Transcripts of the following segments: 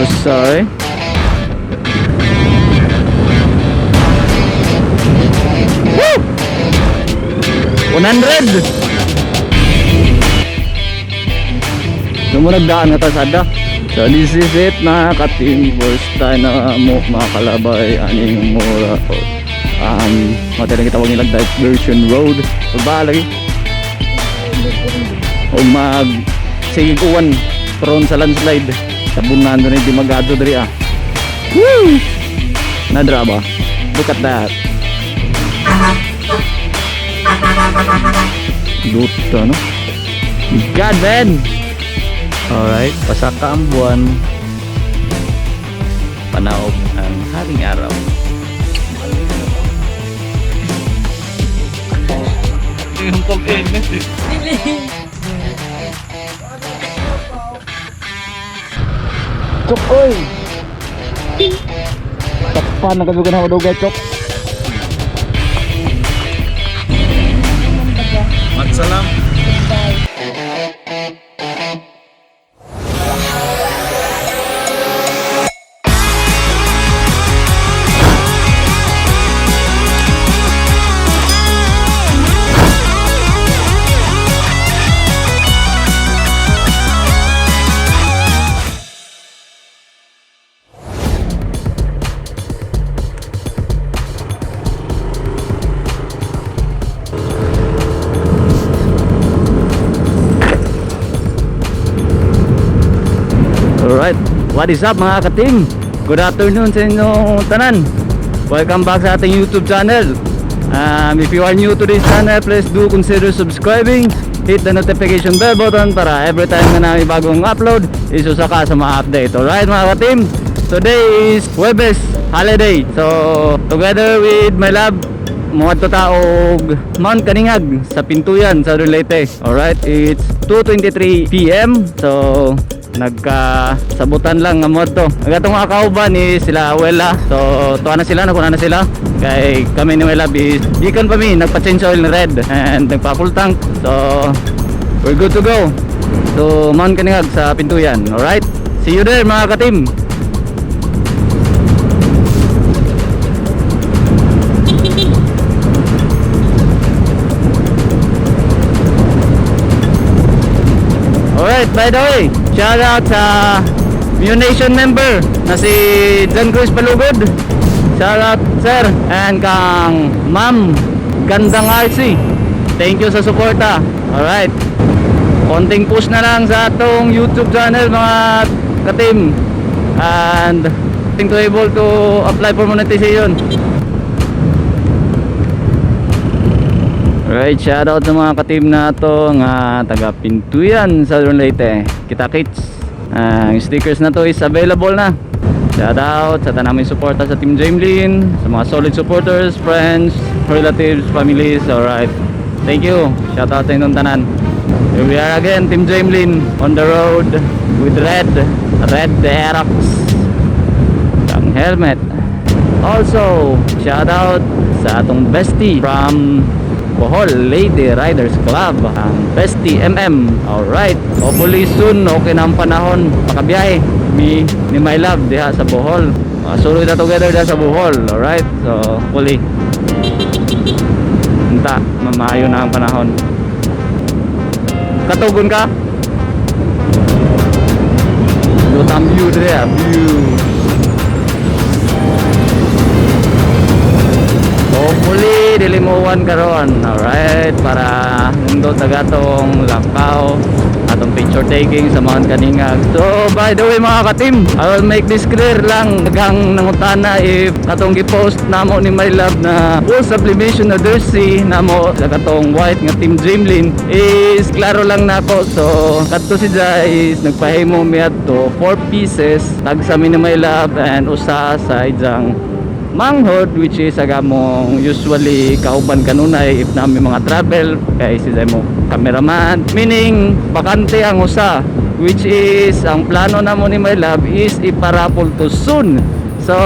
Usay. Woo! 100! Doon mo nagdaan nga kalsada. So this is it, mga ka-team. First time na mo makalabay aning mura madaling kitawag nilang diversion road. Pagba lagi. O mag sige uwan prone sa landslide. Tabunan doon di magado diri ah. Woo! Nadra ba? Look at that. Luto, no? God, man! Alright, pasaka ang buwan. Panaog ang haring araw. Chok, oy! Takpan na kami na dugay, chok. Magsalam. Alright, what is up, mga ka-team? Good afternoon sa inyong tanan. Welcome back sa ating YouTube channel. If you are new to this channel, please do consider subscribing. Hit the notification bell button para every time na namin bagong upload, isusa ka sa mga update. Alright, mga ka-team, today is Huwebes, holiday. So, together with my love, muadto ta og Mount Kaningag sa Pintuyan sa Leyte. Alright, it's 2:23 PM. So nagkasabutan lang nga moadto. Ang atong mga kauban ni sila Wela. So tuwa na sila, naguna na sila. Kay kami ni Wela is gikan pa mi nagpa-change oil na red and nagpa full tank. So we're good to go to Mount Kaningag sa Pintuyan. Alright? See you there, mga ka-team. Alright, by the way, shout out sa Munation member na si John Chris Palugod. Shout out, sir, and kang Ma'am Gandang RC. Thank you sa suporta. Alright. Konting push na lang sa atong YouTube channel, mga ka-team. And think to able to apply for monetization. Alright, shout out sa mga ka-team na to nga taga Pintuyan, Southern Leyte. Kita kits. Ang stickers na to is available na. Shout out sa tanang suporta sa Team Jamelin, sa mga solid supporters, friends, relatives, families. Alright. Thank you. Shout out sa inyong tanan. Here we are again, Team Jamelin on the road with red, red Aerox. Ang helmet. Also, shout out sa atong bestie from Bohol Lady Riders Club, ang bestie MM. Alright, hopefully soon okay na ang panahon. Makabiyahe mi ni my love diha sa Bohol. Masuloy na together diha sa Bohol. Alright, so hopefully unta mamayo na ang panahon. Katugon ka? Lutang view diha, view. Hopefully, dili mo uwan karon. Alright, para nindot na gatong lakaw atong picture taking sa Mount Kaningag. So, by the way, mga ka-team, I will make this clear lang. Daghang nangutana if katong gi-post namo ni My Love na full sublimation na jersey namo sa katong white nga Team Dreamlin is klaro lang nako. So, kadto si Jai is nagpahimo mi adto 4 pieces tag sa mi ni My Love and usa sa ijang manghod, which is agamong usually kauban kanunay if namin mga travel kay si mo cameraman, meaning bakante ang usa, which is ang plano namo ni my love is iparapol to soon. So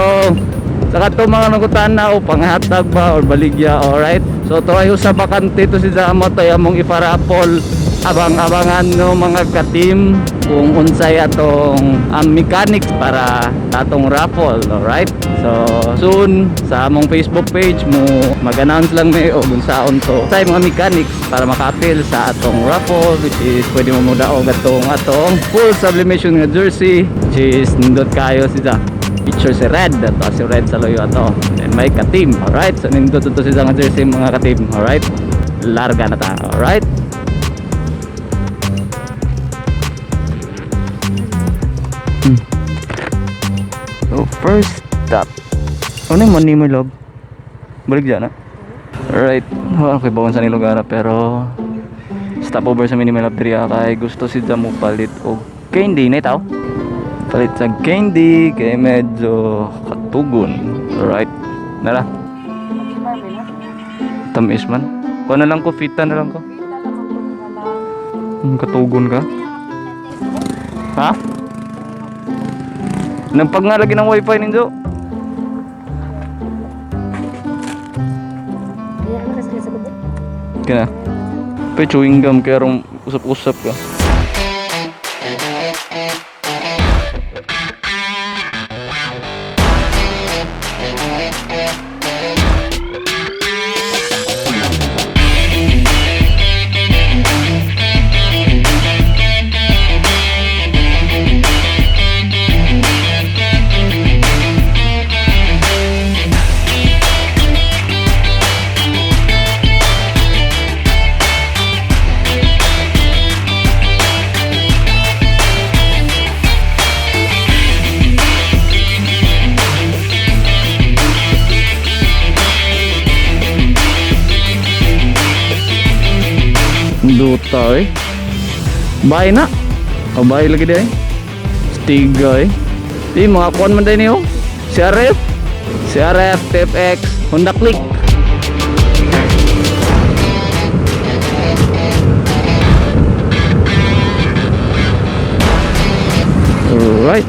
sa kato mga nagutan na o panghatag ba or baligya, alright, so to ay usa bakante to si Damo to among iparapol. Abang-abangan no, mga ka-team, kung unsay atong ang mechanics para atong raffle, alright? So soon sa among Facebook page mo mag-announce lang mi og unsaon to sa mga mechanics para maka-apil sa atong raffle, which is pwede mo modaog atong full sublimation nga jersey, which is nindot kayo siya. Picture si Red ato, si Red sa loyo ato, and may ka-team, alright? So nindot to siya nga jersey, mga ka-team, alright? Larga na ta, alright? So first stop. Ano yung money mo, love? Balik dyan, ah. Alright. Wala ko bawon sa nilong pero stopover sa mini love diri ah, kay gusto si mo palit og candy na itaw. Palit sa candy kay medyo katugon. Alright. Nara. Tamis man. Kuha na lang ko, fita na lang ko. Katugon ka? Ha? Nagpag nga lagi ng wifi ninyo. Kaya ano kasi sa bubok? Kina. Pe chewing gum kaya rong usap-usap ka. Duta eh. Bye na. O bye lagi di eh. Stiga eh. Di mga kuan man din niyo. CRF. CRF, TFX, Honda Click. Alright.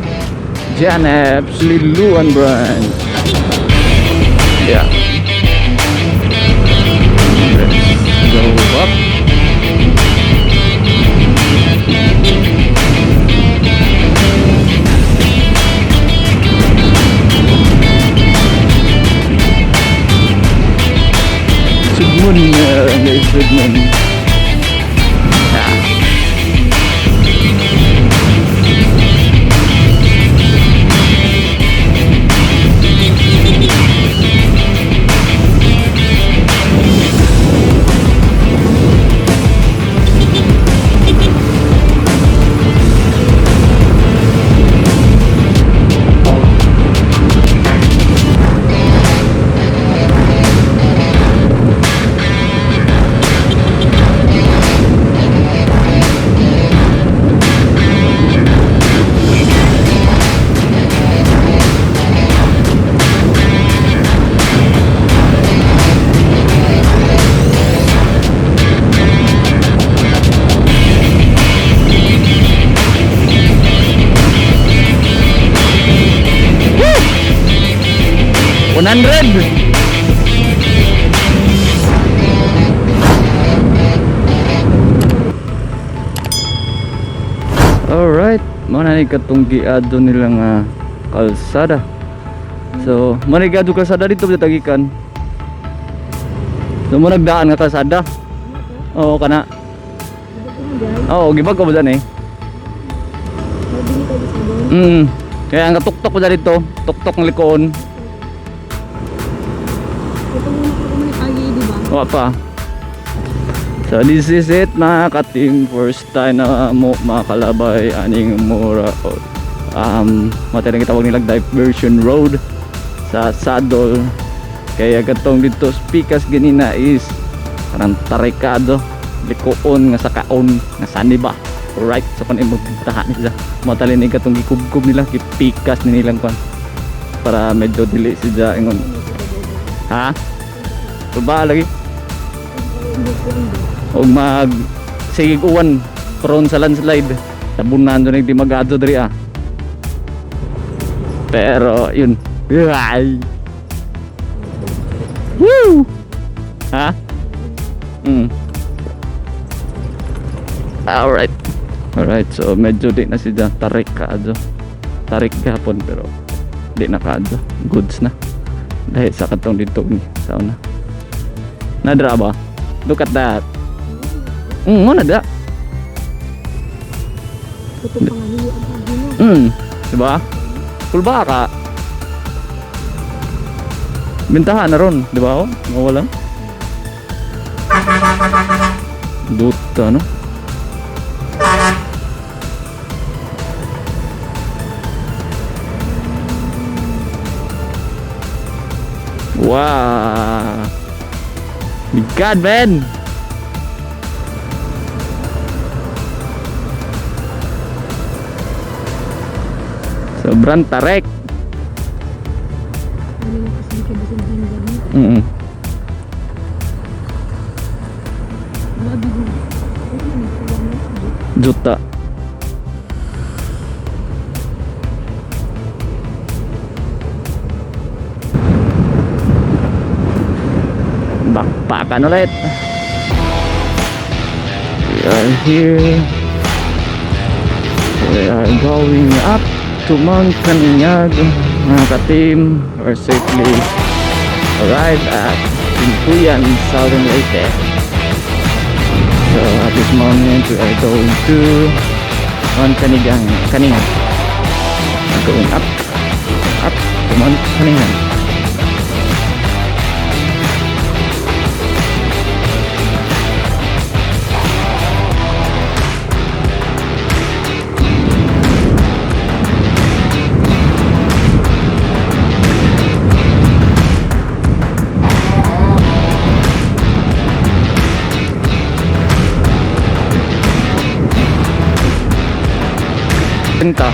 Janep's Liluan branch. Yeah. Let's go up. Sugmon, guys, Sugmon. Yeah. Woo! 100! Alright, mao na ni katong giadto nila nga kalsada. So, mao ni giadto kalsada dito sa tagikan. So, mo nagdaan nga kalsada. Oo, kana. Oo, gibag ko ba dyan eh? Kaya ang katuktok ko dyan dito, tuktok ng likoon. Ito muna ko kumanikagi, di ba? Wa pa. So this is it, mga ka-team. First time na mo makalabay aning mura matalang gitawag nilang diversion road sa Sadol. Kaya katong dito spikas ganina is kanang tarikado likoon nga sa kaon nga saniba. Right, so kan imong tahan nila. Matalin ni katong gikubkob nila, gipikas ni nilang kwan para medyo dili siya ingon. Ha? Ba lagi? O mag sige uwan prone sa landslide. Tabunan doon di magadto diri ah. Pero yun. Ay. Woo! Ha? Alright. Alright, so medyo di na siya tarik kaadyo. Tarik gapon pero di na kaadyo. Goods na. Dahil sa katong dito ni sa una. Nadra ba? Look at that. Mo na da. Ito pangahiyo ang pagino. Diba? Kulba ka. Bintahan na ron, di ba? Oh, mawala. Duta, no? Wow! God, man! Sobrang tarik. Ano lang kasi di ka bisan hingga mo. Wala bigo. Ano ni kuha mo? Juta. Bakbakan ulit. We are here. We are going up to Mount Caningag. Mga ka-team, we're safely arrived at Pintuyan, Southern Leyte. So at this moment, we are going to Mount Kanigang, Kaningan. We're going up, up to Mount Kaningan. Pinta.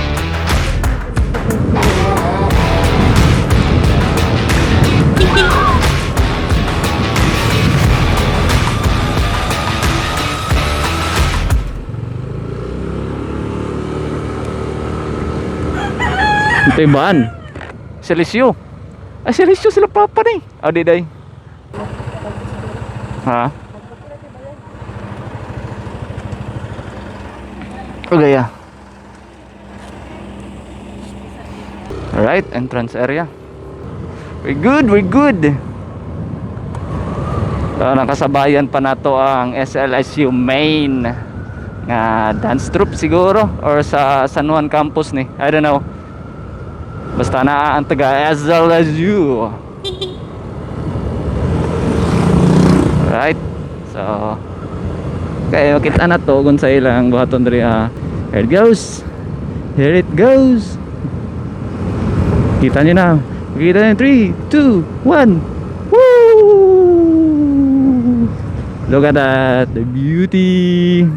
Ito ibaan. Silisyo. Ay, silisyo sila papa ni. Ah, di day. Ha? Okay, yeah. Alright, entrance area. We're good, we're good. So, nakasabayan pa nato ang SLSU main nga dance troupe siguro or sa San Juan campus ni. I don't know. Basta naa ang taga SLSU. Alright. So, kaya makita na to kung sa ilang buhaton diri ah. Here it goes. Here it goes. Kita nyo na. Kita nyo. 3, 2, 1. Woo! Look at that. The beauty.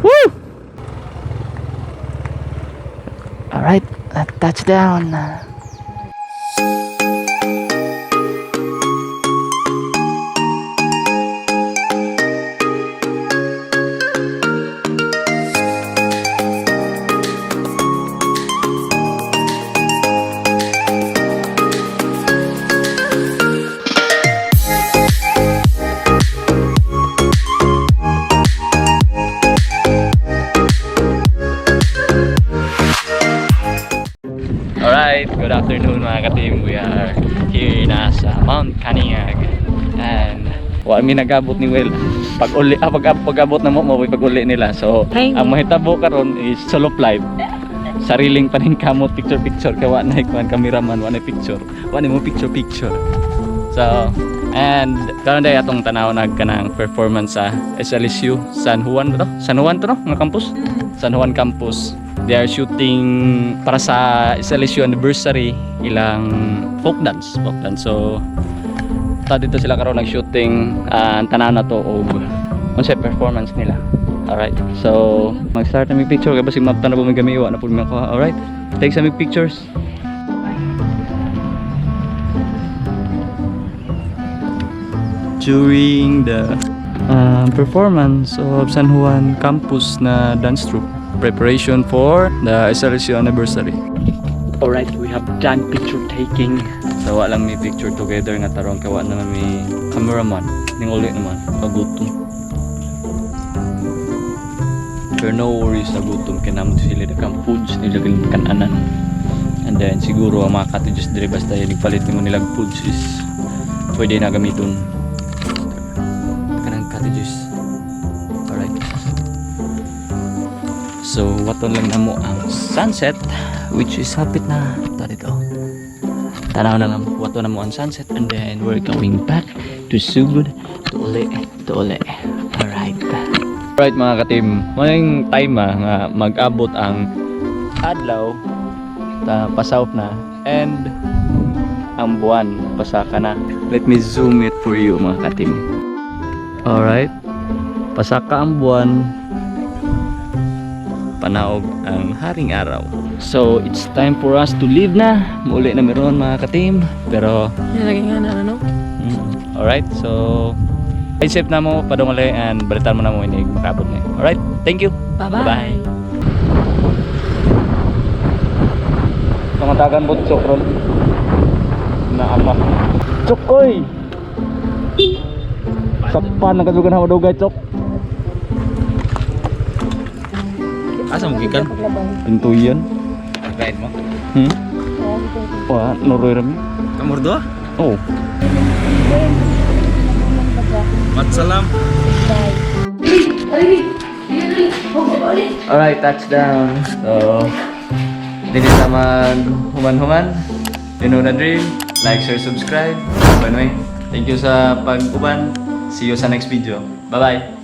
Woo! Alright. Touchdown. Alright, good afternoon, mga ka-team. We are here na sa Mount Caningag. And wa mi nagabot ni Will. Pag uli, pag abot na mo, mo pag uli nila. So, Ay, ang mahitabo karon is solo live. Sariling paningkamot picture picture kay wa na ikuan cameraman, wa na picture. Wa ni mo picture picture. So, and karon day atong tanaw nag kanang performance sa SLSU San Juan ba to? San Juan to no? Nga campus? San Juan campus. They are shooting para sa SLSU anniversary ilang folk dance, folk dance. So, ta dito sila karon nag-shooting, ang tanaw na to og unsay performance nila. Alright. So, mag-start na mi picture kay basig mapta na po mi gamiwa na po mi makuha. Alright. Take some pictures. During the performance of San Juan Campus na dance troupe preparation for the SLSU anniversary. Alright, we have done picture taking. So wala lang may picture together nga tarong kay wa naman may cameraman. Ning uli naman, kagutom. Pero no worries sa gutom kay naa man sila daghang foods nila kananan. And then siguro ang mga cottages dire, basta yung palit nimo nila foods is pwede na gamiton kanang cottages. Alright. So waton lang namo ang sunset, which is hapit na ta dito. Tanaw na lang, waton na mo ang sunset and then we're going back to Sugod to uli, to uli. Alright. Alright, mga katim, maayong time nga mag-abot ang adlaw ta pasouth na and ang buwan pasaka na. Let me zoom it for you, mga katim. Alright. Pasaka ang buwan, panaog ang haring araw. So, it's time for us to leave na. Muli na meron, mga katim. Pero, Nilagay nga na ano? Alright, so, ay safe na mo, padung uli, and balitan mo na mo inig makaabot na. Alright, thank you. Bye-bye. Bye-bye. Pangatagan mo, chok ron. Naama. Chok, oy! Sakpan, nagkadugan na madugay, chok. Asa mo gikan? Pintuyan. Ride mo? Hmm? Wah, Norway rami. Kamur doa? Oh. Matsalam. Alright, touchdown. So, dili sa mag human-human. You know the drill. Like, share, subscribe. By the way, thank you sa pag-uban. See you sa next video. Bye-bye.